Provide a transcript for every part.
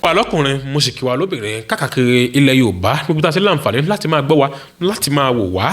Wa lọ́kùnrin, mo sì kí wa lóbìnrin káàkiri ilẹ̀ Yorùbá, gbogbo tá a ti láǹfààní láti máa gbọ́ wa, láti máa wò wá.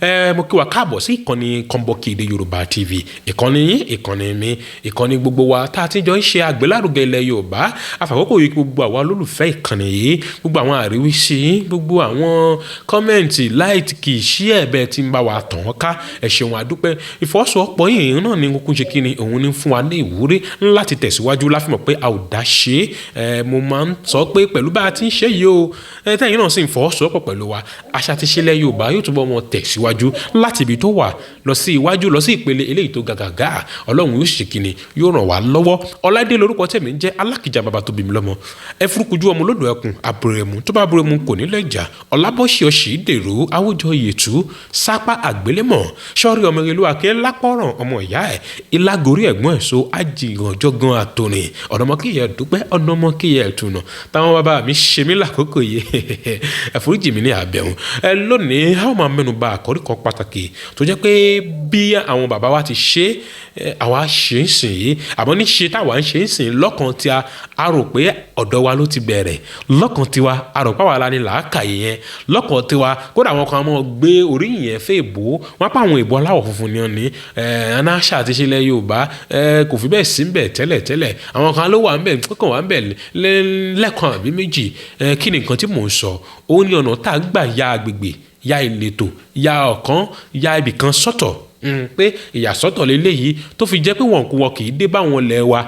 Ẹ mo kí wa káàbọ̀ sí ìkànnì Kọ́ńbọ́ọ̀kì Èdè Yorùbá TV, ìkànnì yín, ìkànnì mi, ìkànnì gbogbo wa tá a ti jọ ń ṣe àgbélárugẹ ilẹ̀ Yorùbá. Àfàkókò yìí, gbogbo àwa olólùfẹ́ ìkànnì yìí, gbogbo àwọn àríwísí yín, gbogbo àwọn comment, like, share, bẹ́ẹ̀ tí ń bá wa tàn án ká, ẹ ṣeun, àdúpẹ́. Ìfọwọ́sowọ́pọ̀ yìí náà ní kúkú ṣe kí ni òun ní fún wa ní ìwúrí láti tẹ̀síwájú, láfimọ̀ pé a ò dá ṣe é. Mo máa ń sọ pé pẹ̀lú bá a ti ń ṣe yìí o, ẹ tẹ́yìn náà sì ń fọwọ́sowọ́pọ̀ pẹ̀lú wa, àṣà ti ṣẹlẹ̀ Yorùbá yóò túbọ̀ mọ tẹ̀síwájú láti ibi tó wà lọ sí iwájú, lọ sí ìpele eléyìí tó gàgàgà. Ọlọ́run yóò ṣe kíni, yóò ràn wá lọ́wọ́. Ọládé lórúkọ tẹ̀mí ń jẹ́, Alákìjà bàbá tó bí mi lọ́mọ, ẹ furukujú ọmọ olódò ẹkùn àbúrẹ̀mú tó bá búrẹ́mú kò ní lẹ́jà, ọlábọ́sí ọ̀sì dèrò àwùjọ yètú sápá àgbélémọ̀ sọ́rí ọmọ ìlú akẹ́ lápọ̀ràn ọmọ ìyá ẹ̀ ìlágorí ẹ̀gbọ́n ẹ̀ so àjìgànjọ́gan àtòrìn ọ̀nàmọ́kìyẹ dúpẹ́, ọ̀nàmọ́kìyẹ ẹ̀tùnà táwọn bàbá mi ṣe mí lákòókò yìí, ẹ̀foríjì mi ní àbẹ̀wò ẹ. Lónìí, a ó máa mẹ́nu bà àkọ́rí kan pàtàkì tó jẹ́ pé bí àwọn bàbá wa ti ṣe àwa ṣe ń sìn yìí, àmọ́ ní ṣe táwa ń ṣe ń sìn lọ́kàn tí a rò pé ọ̀dọ̀ wa ló ti bẹ̀rẹ̀. Lọ́kàn tiwa, a rò páwa la ní làákàyè yẹn lọ́kàn tiwa. Kódà àwọn kan máa gbé oríyìn yẹn fẹ́ èbó wọ́n pa àwọn èbó aláwọ̀ funfun ni wọ́n ní anáṣà àti ṣẹlẹ̀ Yorùbá kò fi bẹ́ẹ̀ sí ń bẹ̀ tẹ́lẹ̀ tẹ́lẹ̀. Àwọn kan ló wà ń bẹ̀, kàn wà ń bẹ̀ lẹ́ẹ̀kan àbí méjì. Kí ni nǹkan tí mò ń sọ? Ó ní ọ̀nà tá a gbà ya agbègbè, ya ìletò, ya ọ̀kan, ya ibìkan sọ́tọ̀, pé ìyàsọ́tọ̀ lélẹ́yìí tó fi jẹ́ pé wọn kò wọ́n kì í dé báwọn lẹ̀ wa.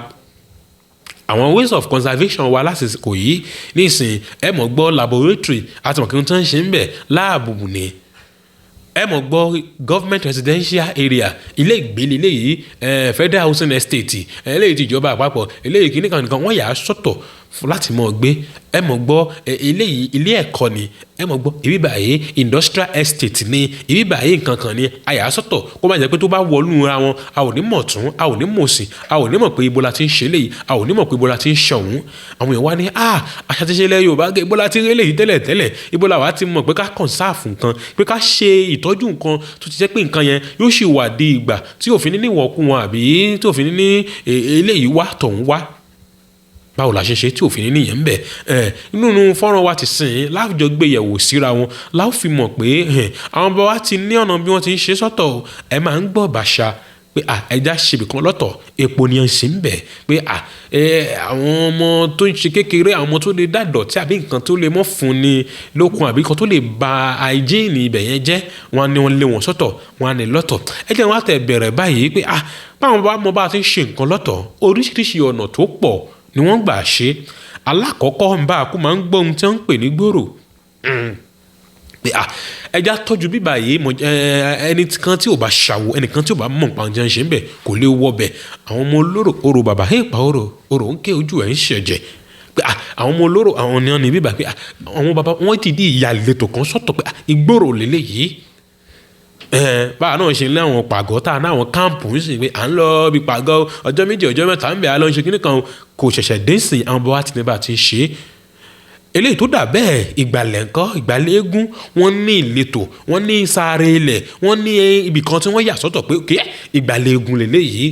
Àwọn ways of conservation wa lásìkò yìí nísìn, ẹ mọ̀ gbọ́ laboratory, àti mọ̀ kí n tó ń ṣe ń bẹ̀, lab ni. Ẹ mọ̀ gbọ́ government residential area, ilé ìgbélé eléyìí, federal housing estate eléyìí ti ìjọba àpapọ̀ eléyìí, kìíní kan nìkan wọ́n yà á sọ́tọ̀ láti mọ̀ gbé. Ẹ mọ̀ gbọ́ eléyìí ilé ẹ̀kọ́ ni. Ẹ mọ̀ gbọ́ ibi báyìí industrial estate ni, ibi báyìí nǹkan kan ni a yà á sọ́tọ̀, kó má jẹ́ pé tó bá wọnú ra wọn, a ò ní mọ̀ tún, a ò ní mọ̀ sí, a ò ní mọ̀ pé ibo la ti ń ṣe léyìí, a ò ní mọ̀ pé ibo la ti ń ṣọ̀hún. Àwọn èèyàn wá ní àṣà ti ṣe lẹ́ Yorùbá, ibo la ti rí eléyìí tẹ́lẹ̀ tẹ́lẹ̀? Ibo la wà á ti mọ̀ pé ká conserve nǹkan, pé ká ṣe ìtọ́jú nǹkan tó ti jẹ́ pé nǹkan yẹn yóò sì wà di ìgbà tí òfin ní ìwọ̀kú wọn, àbí tí òfin ní eléyìí wá tọ̀hún wá? Báwo la ṣe ṣe tí òfin nìyẹn ń bẹ? Ẹ nínú fọ́nrán wa ti sìn láwùjọ gbéyẹ̀wò síra wọn, láò fi mọ̀ pé àwọn bàbá wa ti ní ọ̀nà bí wọ́n ti ń ṣe sọ́tọ̀. Ẹ máa ń gbọ́ bàṣà pé ẹja ṣebì kan lọ́tọ̀, epo ni ẹ ń ṣe ń bẹ̀, pé àwọn ọmọ tó ń ṣe kékeré, àwọn ọmọ tó lè dá dọ̀tí àbí nǹkan tó lè mọ́ fún ni lókun, àbí nǹkan tó lè ba hygiene ibẹ̀ yẹn jẹ́, wọ́n á ní wọ́n lé wọn sọ́tọ̀, wọ́n á ní lọ́tọ̀. Ẹ jẹ́ wọ́n á tẹ̀ bẹ̀rẹ̀ báyìí pé báwọn bá mọ bá a ti ń ṣe nǹkan lọ́tọ̀, oríṣiríṣi ọ̀nà tó pọ̀ ni wọ́n gbà ṣe. Alákọ̀ọ́kọ́ ń bá a kú máa ń gbọ́ ohun tí wọ́n ń pè ní gbòòrò, pé ẹja tọ́jú bíbà yìí. Ẹni kan tí ò bá ṣàwò, ẹnìkan tí ò bá mọ̀ nípa ohun tí wọ́n ń ṣe ń bẹ̀ kò lè wọ bẹ̀. Àwọn ọmọ olóró, orò bàbá ẹ̀ pa orò, orò ń ké, ojú ẹ̀ ń ṣẹ̀jẹ̀, pé àwọn ọmọ olóró, àwọn ni wọ́n ní bíbà, pé àwọn bàbá wọn ti di ìyá ìletò kan sọ́tọ̀, pé ìgboro lélẹ́yìí. Báwa náà ṣe ní àwọn pàgọ́ tá a ní àwọn camp ń sìn, pé à ń lọ bí pàgọ́ ọjọ́ 2, ọjọ́ 3 ń bẹ̀, á lọ ń ṣe kíní kan, kò ṣẹ̀ṣẹ̀ dé sìn. Àwọn bàbá ti ní bá ti ń ṣe é. Eléyìí tó dà bẹ́ẹ̀, ìgbàlẹ̀ ńkọ́? Ìgbàlẹ̀ eégún, wọ́n ní ìletò, wọ́n ní sáré ilẹ̀, wọ́n ní ibì kan tí wọ́n yà sọ́tọ̀ pé okay, ìgbàlẹ̀ eégún lélẹ́yìí.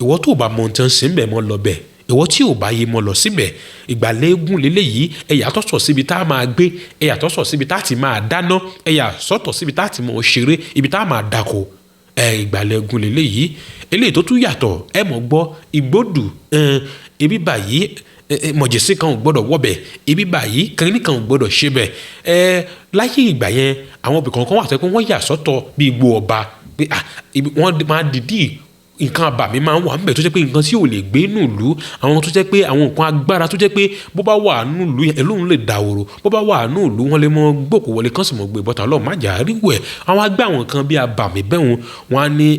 Ìwọ tó bá mọ ohun tí wọ́n ń ṣe ń bẹ̀, mọ́ lọ bẹ̀. Ìwọ tí ò bá yé, mọ́ lọ síbẹ̀. Ìgbàlẹ̀ eégún lélẹ́yìí, ẹ̀yà tọ̀sọ̀ síbi tá a máa gbé, ẹ̀yà tọ̀sọ̀ síbi tá a ti máa dáná, ẹ̀yà sọ́tọ̀ síbi tá a ti máa ṣeré, ibi tá a máa dako. Ìgbàlẹ̀ eégún lélẹ́yìí. Eléyìí tó tún yàtọ̀, ẹ mọ̀ gbọ́ ìgbódù, ibi báyìí mọ̀jẹ̀sí kan ò gbọ́dọ̀ wọbẹ̀, ibi báyìí kínní kan ò gbọ́dọ̀ ṣe bẹ̀. Láyé ìgbà yẹn, àwọn ibì kọ̀ọ̀kan wà tó pé wọ́n yà sọ́tọ̀ bí igbó ọba, pé wọ́n máa dìídì nǹkan àbàmì máa ń wà níbẹ̀ tó jẹ́ pé nǹkan tí ò lè gbé nùlú, àwọn tó jẹ́ pé àwọn nǹkan agbára tó jẹ́ pé bó bá wà nùlú yẹn lóun lè dàwòrò, bó bá wà nùlú wọn lè mọ gbòkó wọlé kán sì mọ gbé bọ́tà ọlọ́run má jà ríwẹ̀. Àwọn agbá àwọn nǹkan bí àbàmì bẹ́ẹ̀, wọn á ní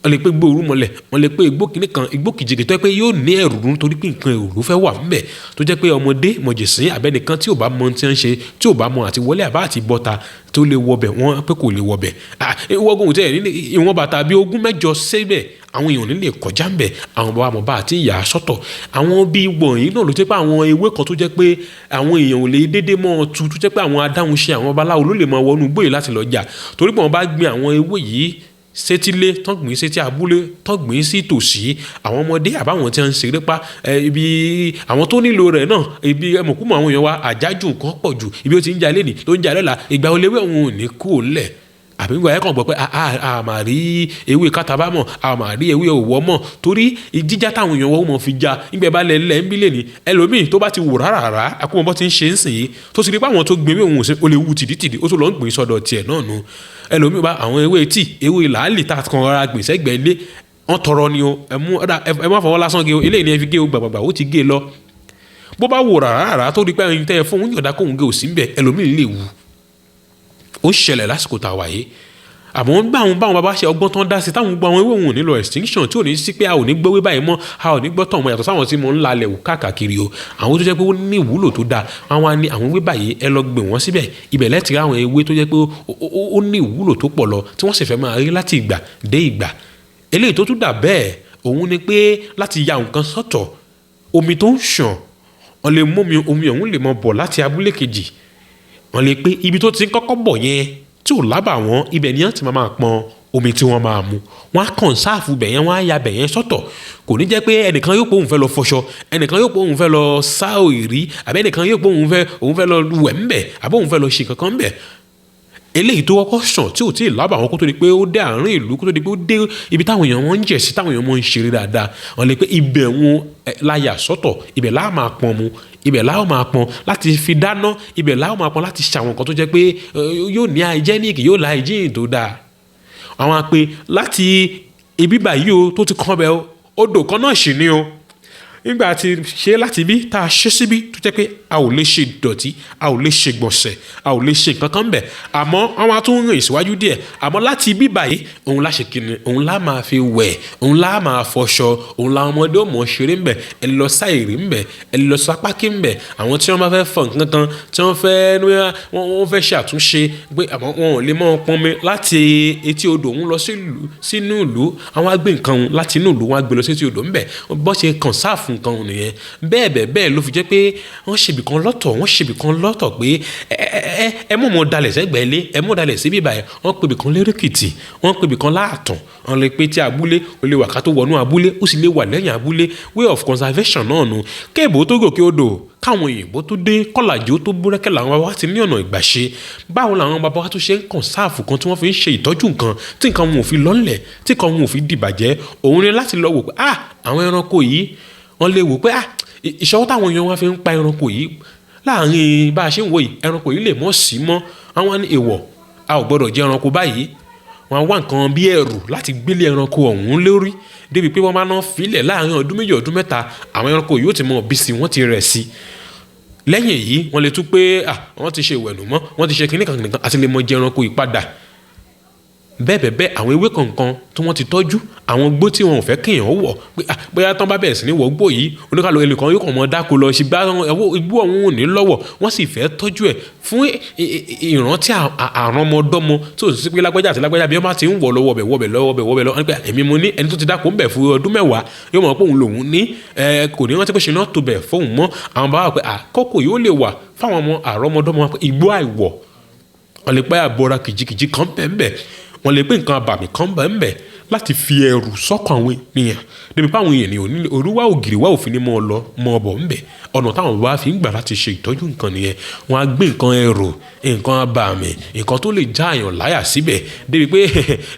wọ́n lè pé gbó orú mọ́lẹ̀, wọ́n lè pé igbó kìíní kan, igbó kìjìkì tó jẹ́ pé yóò ní ẹ̀rù nítorí pé nǹkan ẹ̀rù fẹ́ wà ńbẹ̀, tó jẹ́ pé ọmọdé mọ̀jẹ̀sín àbẹ́nìkan tí ò bá mọ ohun tí wọ́n ń ṣe, tí ò bá mọ àti wọlé àbá àti bọ́ta tó lè wọbẹ̀, wọ́n pé kò lè wọbẹ̀. Ìwọ́gun tẹ̀ ní ìwọ̀n bàtà bí 28 síbẹ̀, àwọn èèyàn ò ní lè kọjá ńbẹ̀. Àwọn bàbá mọ̀ bá àti ìyà sọ́tọ̀. Àwọn bí wọ̀nyí náà ló jẹ́ pé àwọn ewé kan tó jẹ́ pé àwọn èèyàn ò lè dédé mọ́ ọ tu, tó jẹ́ pé àwọn adáhunṣe, àwọn babaláwo ló lè máa wọnú igbó yìí láti lọ jà, torí pé wọ́n bá gbin àwọn ewé yìí. Sétílé tán gbìn, sétí abúlé tán gbìn, sí tòsí àwọn ọmọdé àbáwọn tí wọ́n ń ṣeré pa ibi àwọn tó nílò rẹ̀ náà. Ibi ẹmọ̀kúmọ̀ àwọn èèyàn wa, àjájù nǹkan pọ̀ jù. Ibi ó ti ń jalè ní tó ń jalè lọ́la, ìgbà olówó òun ò ní kú òun lẹ̀. Àbí nígbà yẹn kàn gbọ́ pé a máa rí ewé kátàbá mọ̀, a máa rí ewé òwò mọ̀, torí jíjá táwọn èèyàn wọ́n mọ̀ fi já. Nígbà bá lẹ̀ lẹ̀ ń bí lè ní ẹlòmíì tó bá ti wò rárá, akúmọ̀ bọ́ ti ń ṣe ń sìn yìí, tó ti rí pé àwọn tó gbin ewé òun ó lè wú tìdítìdí, ó tún lọ ń gbìn sọ́dọ̀ tiẹ̀ náà nu. Ẹlòmíì bá àwọn ewé tíì, ewé làálì tá a kan rárá gbìn sẹ́gbẹ̀ẹ́ ilé, wọ́n tọrọ ni o. Ẹ mú ẹ má fọwọ́ lásán gé o, eléyìí ni ẹ fi gé o. Gbàgbàgbà ó ti gé lọ. Bó bá wò rárá tó rí pé ẹyin tẹ́ ẹ fún òun yọ̀dá kóun gé òsì ń bẹ̀, ẹlòmíì lè wù. Ó ṣẹlẹ̀ lásìkò tá a wà yìí. Àmọ́ ń bá àwọn báwọn bàbá ṣe ọgbọ́n tán dá sí táwọn gbọ́ àwọn ewé òun ò ní lọ extinction, tí ò ní sí pé a ò ní gbówé báyìí mọ́, a ò ní gbọ́ tàn mọ́, yàtọ̀ sáwọn tí mo ń lalẹ̀ wò káàkiri o. Àwọn tó jẹ́ pé ó ní ìwúlò tó dáa, àwọn á ní àwọn ewé báyìí, ẹ lọ gbìn wọ́n síbẹ̀. Ibẹ̀ lẹ́tìrí àwọn ewé tó jẹ́ pé ó ní ìwúlò tó pọ̀ lọ, tí wọ́n sì fẹ́ máa rí láti ìgbà dé ìgbà. Eléyìí tó tún dà bẹ́ẹ̀, òun ni pé láti ya nǹkan sọ́tọ̀, omi tó ń ṣàn, wọ́n lè mú omi ọ̀hún lè mọ bọ̀ láti abúlé kejì. Wọ́n lè pé ibi tó ti ń kọ́kọ́ bọ̀ yẹn tí ò lábà wọ́n, ibẹ̀ ni wọ́n ti máa pọn omi tí wọ́n máa mu. Wọ́n á conserve bẹ̀ yẹn, wọ́n á ya bẹ̀ yẹn sọ́tọ̀. Kò ní jẹ́ pé ẹnìkan yóò pé òun fẹ́ lọ fọṣọ, ẹnìkan yóò pé òun fẹ́ lọ sá òìrí, àbí ẹnìkan yóò pé òun fẹ́ lọ wẹ̀ ńbẹ̀, àbí òun fẹ́ lọ ṣe kankan ńbẹ̀. Eléyìí tó kọ́kọ́ sàn tí ò tí ì lábà wọn, kó tó di pé ó dé àárín ìlú, kó tó di pé ó dé ibi táwọn èèyàn wọn ń jẹ̀ sí, táwọn èèyàn wọn ń ṣeré dáadáa, wọ́n lè pé ibẹ̀ wọn láyà sọ́tọ̀. Ibẹ̀ láà máa pọn mu, ibẹ̀ láà máa pọn láti fi dáná, ibẹ̀ láà máa pọn láti ṣàwọn nǹkan tó jẹ́ pé yóò ní hygienic, yóò la hygiene tó dáa. Àwọn àpè láti ibi báyìí o tó ti kàn bẹ́ẹ̀ o, odò kan náà sì ni o. Nígbà tí ṣe láti bí tá a ṣe síbí tó jẹ́ pé a ò lè ṣe ìdọ̀tí, a ò lè ṣe gbọ̀nsẹ̀, a ò lè ṣe nǹkan kan bẹ̀, àmọ́ àwọn á tún rìn síwájú díẹ̀. Àmọ́ láti bí báyìí, òun lá ṣe kíni, òun lá máa fi wẹ̀, òun lá máa fọṣọ, òun làwọn ọmọdé ò mọ̀ ṣeré ńbẹ̀. Ẹ lọ sáìrì ńbẹ̀, ẹ lọ sápákí ńbẹ̀. Àwọn tí wọ́n bá fẹ́ fọ nǹkan kan, tí wọ́n fẹ́ wọ́n fẹ́ ṣe àtúnṣe pé àmọ́ wọn ò lè mọ́ pọnmi láti etí odò òun lọ sínú ìlú, àwọn á gbé nǹkan òun láti inú ìlú, wọn á gbé lọ sí etí odò ńbẹ̀. Bọ́ ṣe conserve nǹkan òun nìyẹn. Bẹ́ẹ̀ bẹ́ẹ̀ bẹ́ẹ̀ ló fi jẹ́ pé wọ́n ṣèbì kan lọ́tọ̀, wọ́n ṣèbì kan lọ́tọ̀ pé ẹ ẹ mú mọ́ dalẹ̀ sẹ́gbẹ̀ẹ́ lé, ẹ mú dalẹ̀ síbí báyìí. Wọ́n pè bì kan lérèkìtì, wọ́n pè bì kan láàtàn. Wọ́n lè pé tí abúlé ó lè wà ká tó wọnú abúlé, ó sì lè wà lẹ́yìn abúlé. Way of conservation náà nu. Kéèbó tó gòkè odò, káwọn òyìnbó tó dé, kọ́làjú tó búrẹ́kẹ́, làwọn bàbá wa ti ní ọ̀nà ìgbàṣe. Báwo làwọn bàbá wa tó ṣe ń conserve kan tí wọ́n fi ń ṣe ìtọ́jú nǹkan, tí nǹkan wọn ò fi lọ́lẹ̀, tí nǹkan wọn ò fi dìbàjẹ́? Òun ni láti lọ wò pé ah, àwọn ẹranko yìí, wọ́n lè wò pé ah, ìṣọwọ́ táwọn èèyàn wa fi ń pa ẹranko yìí láàrin bá a ṣe ń wò yìí, ẹranko yìí lè mọ́ sí mọ́. Àwọn ní èèwọ̀, a ò gbọ́dọ̀ jẹ ẹranko báyìí. Wọ́n á wá nǹkan bí ẹrù láti gbélé ẹranko ọ̀hún lórí, débi pé wọ́n máa ná filẹ̀ láàrin ọdún 2, ọdún 3, àwọn ẹranko yóò ti mọ̀ bí sí, wọ́n ti rẹ̀ sí. Lẹ́yìn èyí, wọ́n lè tún pé ah, wọ́n ti ṣe ìwẹ̀nùmọ́, wọ́n ti ṣe kinní kan nìkan, àti lè mọ jẹ ẹranko ìpadà. Bẹ́ẹ̀ bẹ́ẹ̀ bẹ́ẹ̀, àwọn ewé kọ̀ọ̀kan tí wọ́n ti tọ́jú, àwọn igbó tí wọn ò fẹ́ kéèyàn wọ̀ pé ah, bóyá tán bá bẹ̀rẹ̀ sí ní wọ igbó yìí, oníkàlù ẹnìkan yóò kàn mọ́ dáko lọ sí gbá igbó ọ̀hún ò ní lọ́wọ́. Wọ́n sì fẹ́ tọ́jú ẹ̀ fún ìrántí àrọ́mọdọ́mọ, tí ò sí pé lágbájá àti lágbájá bí wọ́n bá ti ń wọ̀ lọ wọ̀bẹ̀ wọ̀bẹ̀ lọ wọ̀bẹ̀ wọ̀bẹ̀ lọ pé èmi mo ní. Ẹni tó ti dáko ń bẹ̀ fún ọdún 10 yóò mọ̀ pé òun lòun ní, kò ní rántí pé ṣe náà tó bẹ̀ fóun mọ́. Àwọn bàbá pé àkókò yóò lè wà fáwọn ọmọ àrọ́mọdọ́mọ. Igbó àìwọ̀, wọ́n lè pẹ́ àbọ̀ra kìjikìji kan bẹ́ẹ̀ bẹ́ẹ̀, wọ́n lè pé nǹkan àbàmì kan bẹ́ẹ̀ bẹ́ẹ̀, láti fi ẹrù sọ́kàn àwọn ènìyàn, débi pé àwọn ènìyàn òrùwà ògiri wà òfin ní mọ́ ọ lọ mọ́ ọ bọ̀ ńbẹ̀. Ọ̀nà táwọn bá fi ń gbà láti ṣe ìtọ́jú nǹkan nìyẹn. Wọ́n á gbé nǹkan ẹrù, nǹkan abàmì, nǹkan tó lè já àyàn láyà síbẹ̀, débi pé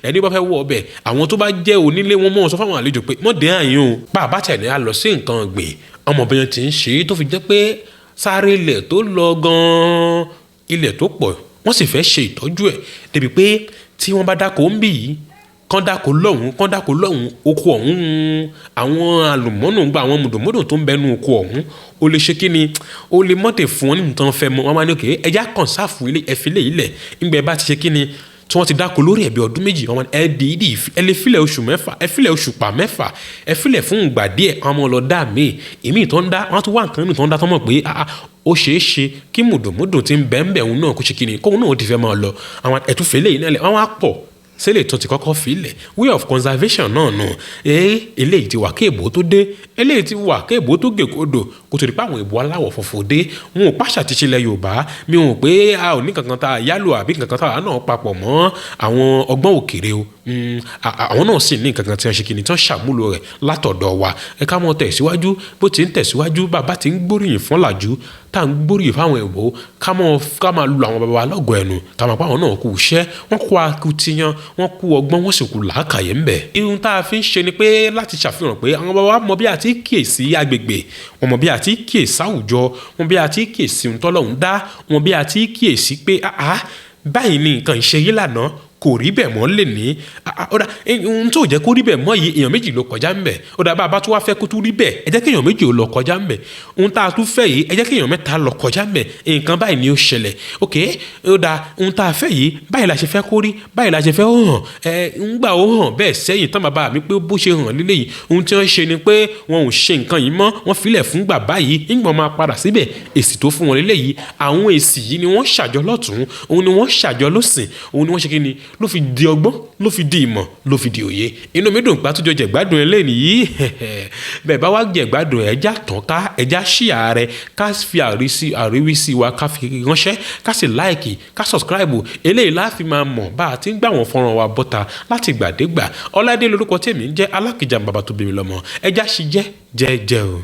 ẹni bá fẹ́ wọ ọbẹ̀, àwọn tó bá jẹ́ onílé wọn mọ̀ sọ fáwọn àlejò pé mọ̀ dé àyàn o. Bá a bá tẹ̀lé a lọ sí nǹkan ọ̀gbìn, ọmọbìnrin ti ń ṣe é tó fi jẹ́ pé sáré ilẹ̀ tó lọ gan-an, ilẹ̀ tó pọ̀, wọ́n sì fẹ́ ṣe ìtọ́jú ẹ̀, débi pé tí wọ́n bá dáko ń bì yìí, kán dáko lọ́hùn, kán dáko lọ́hùn, oko ọ̀hún, àwọn àlùmọ́nù gba àwọn mùdùmùdù tó ń bẹnu oko ọ̀hún, ó lè ṣe kíni, ó lè mọ́tẹ̀ fún wọn ní nǹkan fẹ́ mọ́. Wọ́n máa ní òkè ẹja conserve ilé, ẹ̀fílẹ̀ ilẹ̀ ńgbẹ́ bá ti ṣe kíni tí wọ́n ti dáko lórí ẹ̀bí ọdún 2, wọ́n ẹ dìídì ẹ lè filẹ̀ oṣù 6, ẹ filẹ̀ oṣù pa 6, ẹ filẹ̀ fún ìgbà díẹ̀. Àwọn ọmọ lọ dá míì, ìmíì tó ń dá, wọ́n tún wá nǹkan míì tó ń dá tó mọ̀ pé ó ṣeé ṣe kí mùdùmùdù ti ń bẹ́ẹ̀ òun náà kó ṣe kíni, kóun náà ti fẹ́ máa lọ. Àwọn ẹ̀túnfẹ́lẹ́ yìí náà lẹ̀ wọ́n á pọ̀ sílẹ̀ tó ti kọ́kọ́ filẹ̀. Way of conservation náà nù. Eléyìí ti wà kéèbó tó dé, eléyìí ti wà kéèbó tó gèkodò. Kó tó di pé àwọn ìbò aláwọ̀ funfun dé, wọn ò pàṣà ti ṣe ilẹ̀ Yorùbá. Mi ò pé a ò ní kankan tá a yálò àbí kankan tá a náà papọ̀ mọ́ àwọn ọgbọ́n òkèrè o. Àwọn náà sì ní nǹkan kan tí wọ́n ṣe kí ni, tí wọ́n ṣàmúlò rẹ̀ látọ̀dọ̀ wa. Ẹ ká mọ́ tẹ̀síwájú bó ti ń tẹ̀síwájú. Bàbá ti ń gbóríyìn fún làjú, tá à ń gbóríyìn fáwọn èèbó, ká mọ́ ká máa lu àwọn bàbá wa lọ́gọ̀ọ́ ẹnu, ká máa pa àwọn náà kú iṣẹ́, wọ́n kú akitiyan, wọ́n kú ọgbọ́n, wọ́n sì kú làákàyè ńbẹ̀. Ihun tá a fi ń ṣe ni pé láti ṣàfihàn pé àwọn bàbá wa mọ bí a ti kíyèsí agbègbè, wọ́n mọ bí a ti kíyèsí àwùjọ, wọ́n bí a ti kíyèsí ohun tọ́lọ́hun dá, wọ́n bí a ti kíyèsí pé àá báyìí ni nǹkan ìṣe yìí lànà, kò rí bẹ́ẹ̀ mọ́ lè ní. Ó dà, ohun tó jẹ́ kó rí bẹ́ẹ̀ mọ́ yìí, èèyàn méjì ló kọjá ń bẹ̀. Ó dà, bá a bá tún wá fẹ́ kó tún rí bẹ́ẹ̀, ẹ jẹ́ kí èèyàn méjì ó lọ kọjá ń bẹ̀. Ohun tá a tún fẹ́ yìí, ẹ jẹ́ kí èèyàn mẹ́ta lọ kọjá ń bẹ̀. Nǹkan báyìí ni ó ṣẹlẹ̀. Ok, ó dà, ohun tá a fẹ́ yìí, báyìí la ṣe fẹ́ kó rí, báyìí la ṣe fẹ́ ó hàn. Ẹ ń gbà ó hàn bẹ́ẹ̀ sẹ́yìn tán, bàbá mi, pé bó ṣe hàn lílé yìí, ohun tí wọ́n ṣe ni pé wọn ò ṣe nǹkan yìí mọ́, wọ́n filẹ̀ fún gbà báyìí, ńgbọ̀n máa padà síbẹ̀. Èsì tó fún wọn lílé yìí, àwọn èsì yìí ni wọ́n ṣàjọ lọ́tún, òun ni wọ́n ṣàjọ lọ́sìn, òun ni wọ́n ṣe kí ni, ló fi di ọgbọ́n, ló fi di ìmọ̀, ló fi di òye. Inú mi dùn pé àtúnjọ jẹ̀gbádùn eléyìí yìí. Bẹ́ẹ̀ bá wá jẹ̀gbádùn, ẹja tàn ká, ẹja ṣíà rẹ, ká fi àríwísí wa ká fi ránṣẹ́, ká sì like, ká subscribe. Eléyìí la fi máa mọ̀ bá a ti ń gbà wọ́n fọ́nrán wa bọ́ta láti gbàdégbà. Ọládé lórúkọ tèmi ń jẹ́, Alákìjà bàbá tó bí mi lọ́mọ. Ẹja ṣì jẹ́ jẹ́jẹ́ o.